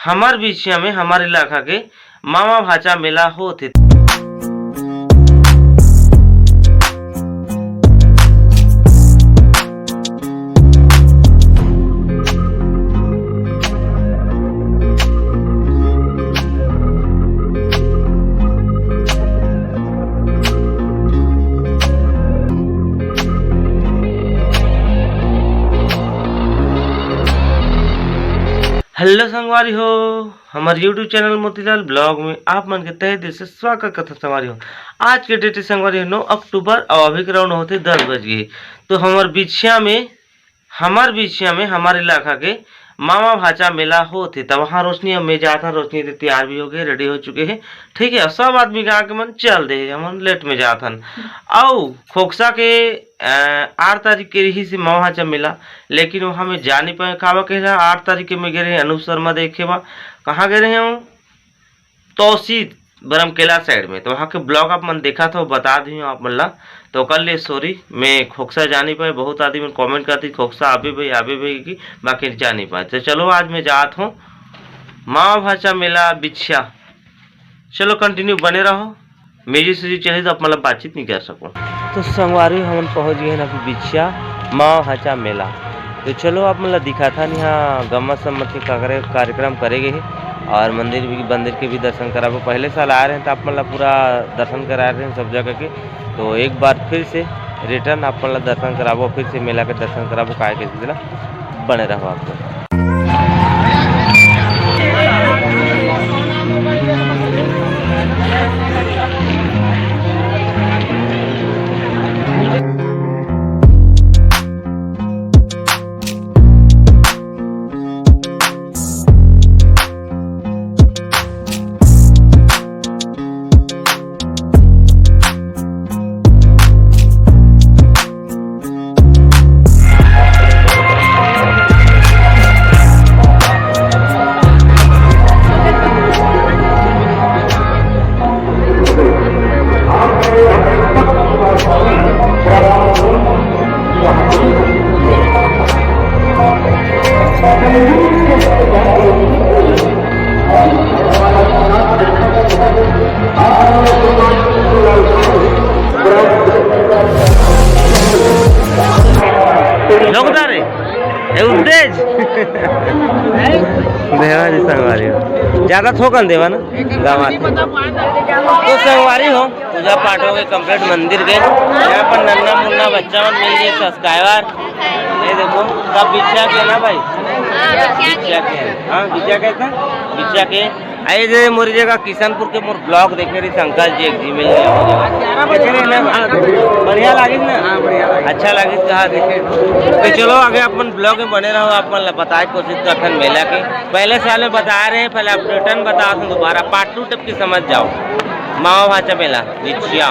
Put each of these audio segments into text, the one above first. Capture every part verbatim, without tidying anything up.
हमर बिछिया में हमर इलाका के मामा भांचा मेला होत हे। हेलो संगवारी हो, हमर YouTube चैनल मोतीलाल ब्लॉग में आप मन के तहे दिल से स्वागत करथन संगवारी हो। आज के डेट हे संगवारी हो नौ अक्टूबर, अउ अभी के राउंड होथे दस बज गे। तो हमर बिछिया में, हमर बिछिया में हमर इलाका के मामा भांचा मेला होत हे। त वहाँ रोशनी अउ मैं जात हन, रोशनी तो तैयार भी हो गे, रेडी हो चुके हे, ठीक है। सब आदमी के आके मन चल दे हे, हमन लेट में जात हन। अउ खोकसा के अ, आठ तारीख के रहिस हे मामा भांचा मेला, लेकिन वहाँ मैं जा नहीं पाए। काबर कहे ला, आठ तारीख के मैं गे रहे अनूप शर्मा देखे बर। कहाँ गे रहे हूँ? तौसीद बरमकेला साइड में। तो वहाँ के ब्लॉग आप मन देखत हो, बता दी हूँ आप मन ला। तो ओकर लिए सॉरी, मैं खोकसा जा नहीं पाए। बहुत आदमी मन कमेंट करती, "खोकसा आबे भाई, आबे भाई," की, बाकी जा नहीं पाए। तो चलो, आज मैं जात हूँ मामा भांचा मेला बिछिया। चलो, कंटिन्यू बने रहो। म्यूजिक सूजिक चलही तो आप मन ला बातचीत नहीं कर सको। तो संगवारी, हमन पहुंच गए हैं अभी बिछिया माँ भांचा मेला। तो चलो, आप मन ला दिखाथन, यहाँ गम्मत सम्मत के काकरे-, कार्यक्रम करे गए हे और मंदिर भी, मंदिर के भी दर्शन कराबो। पहले साल आए रहे तो आप मन ला पूरा दर्शन कराए रहे सब जगह के। तो एक बार फिर से रिटर्न आप मन ला दर्शन कराबो, फिर से मेला के दर्शन कराबो। काय के सिलसिला बने रहो आप लोग। लोग उतारे। ए, उत्तेज। देवा जी संगवारी हो। ज्यादा थोकन देवा ना। दामाद। तो संगवारी हो, पूजा पाठ हो गए complete मंदिर के। यहाँ पर नन्ना मुन्ना बच्चा मन मिल गए subscriber। ये देखो, सब बिछिया के ना भाई? बिछिया के। हाँ, बिछिया के था? बिछिया के। आइए जे मोर जगह किशनपुर के मोर ब्लॉग देखे रही अंकल जी, एक जी मिल गया। देखे रही ना? बढ़िया लागिस ना? हाँ, बढ़िया लागिस। अच्छा लागिस, कहा देखे। तो चलो आगे अपन ब्लॉग में बने रहो, आप मन ला बताए कोशिश करथन मेला के। पहले साल में बता रहे हैं, पहले अपडेटन बता दूं, दोबारा पार्ट टू तक की समझ जाओ। मामा भांचा मेला बिछिया।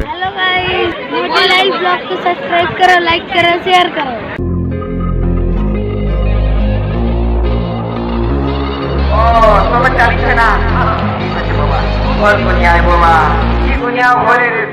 हेलो गाइस, मोतीलाल ब्लॉग को सब्सक्राइब करो, लाइक करो, शेयर करो। ओ, सोबत चालीस है ना? बहुत बढ़िया है बाबा। ये दुनिया भरे रे।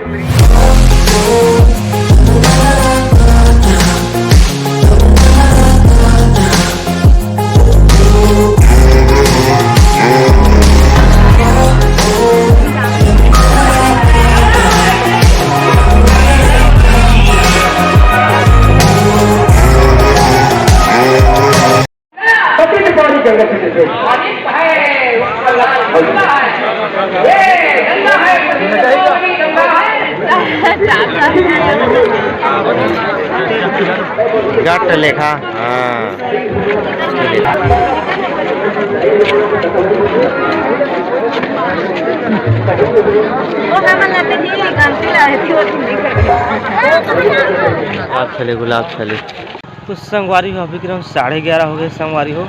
गट लेखा, हाँ। गुलाब खिले, गुलाब खिले। तो संगवारी हो, अभी के साढ़े ग्यारह हो गए संगवारी हो,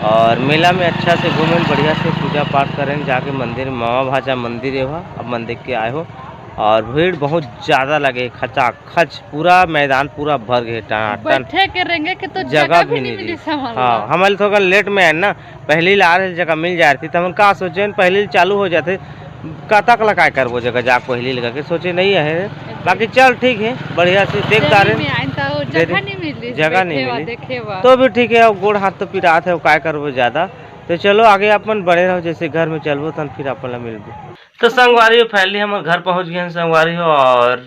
और मेला में अच्छा से घूमेन, बढ़िया से पूजा पाठ करेन जाके मंदिर में, मामा भांचा मंदिर हे वहाँ, अब मन देख के आए हो। और भीड़ बहुत ज्यादा लगे, खचाखच पूरा मैदान पूरा भर गए, टनाटन। बैठे के रेंगे के तो जगह जगह भी भी नहीं नहीं मिली मिली। सामान हाँ, ला। हमारे थोड़ा लेट में आए ना, पहली ला रहे जगह मिल जा रही थी, तो हम का सोचे, पहली चालू हो जाते, कतक ला काय करबो जगह, जा पहली लगा के सोचे नहीं है। बाकी चल ठीक है, बढ़िया से देख डारे। जगह नहीं मिली, जगह नहीं मिली। तो भी ठीक है, अब गोड़ हाथ तो पिरात है, काय करबो ज्यादा। तो चलो आगे अपन बने रहो, जैसे घर में चलबो तन फिर अपन ला मिलबो। तो संगवारी हो, finally हमर घर पहुंच गए हैं संगवारी हो, और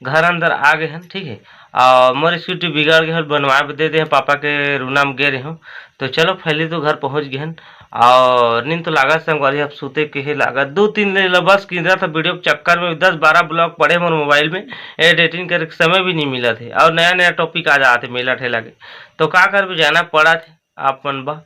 घर अंदर आ गए हैं, ठीक है। और मोर स्कूटी बिगड़ गए, बनवाए बर दे दे हैं, पापा के रूना में गे रहे हूँ। तो चलो finally तो घर पहुंच गए हैं। और नींद तो लागत संगवारी, अब सूते के ही लागत। दो तीन ले बस किंदरा था वीडियो के चक्कर में, दस बारह vlog पड़े मोर मोबाइल में, एडिटिंग करे के समय भी नहीं मिला थे। और नया नया टॉपिक आ जाते मेला ठेला के, तो का करबे, जाना पड़ा थे आप मन बा।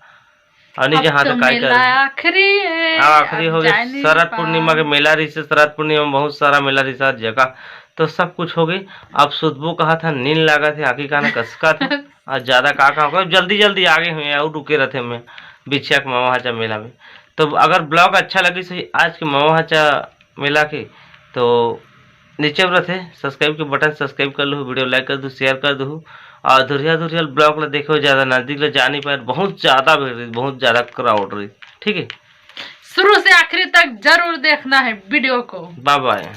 और नहीं जहाँ तो काय कर आखिरी है, हाँ, आखिरी हो गए। शरद पूर्णिमा के मेला रही से, शरद पूर्णिमा में बहुत सारा मेला रही सात जगह, तो सब कुछ हो गई। अब सुतबो कहा था, नींद लागा थे, आँखी काना कसका था। और ज्यादा का का होगा, जल्दी जल्दी आगे हुए और रुके रहते मैं बिछिया के मवा हाचा मेला में। तो अगर vlog अच्छा लगी सही आज के मवा हाचा मेला के, तो नीचे में रहते subscribe के बटन, subscribe कर लो, वीडियो like कर दो, share कर दो। और धुरिया धुरिया vlog ला देखो, ज्यादा नजदीक ला जा नहीं पाए, बहुत ज्यादा भीड़ रही, बहुत ज्यादा crowd रही, ठीक है। शुरू से आखिरी तक जरूर देखना है वीडियो को। बाय बाय।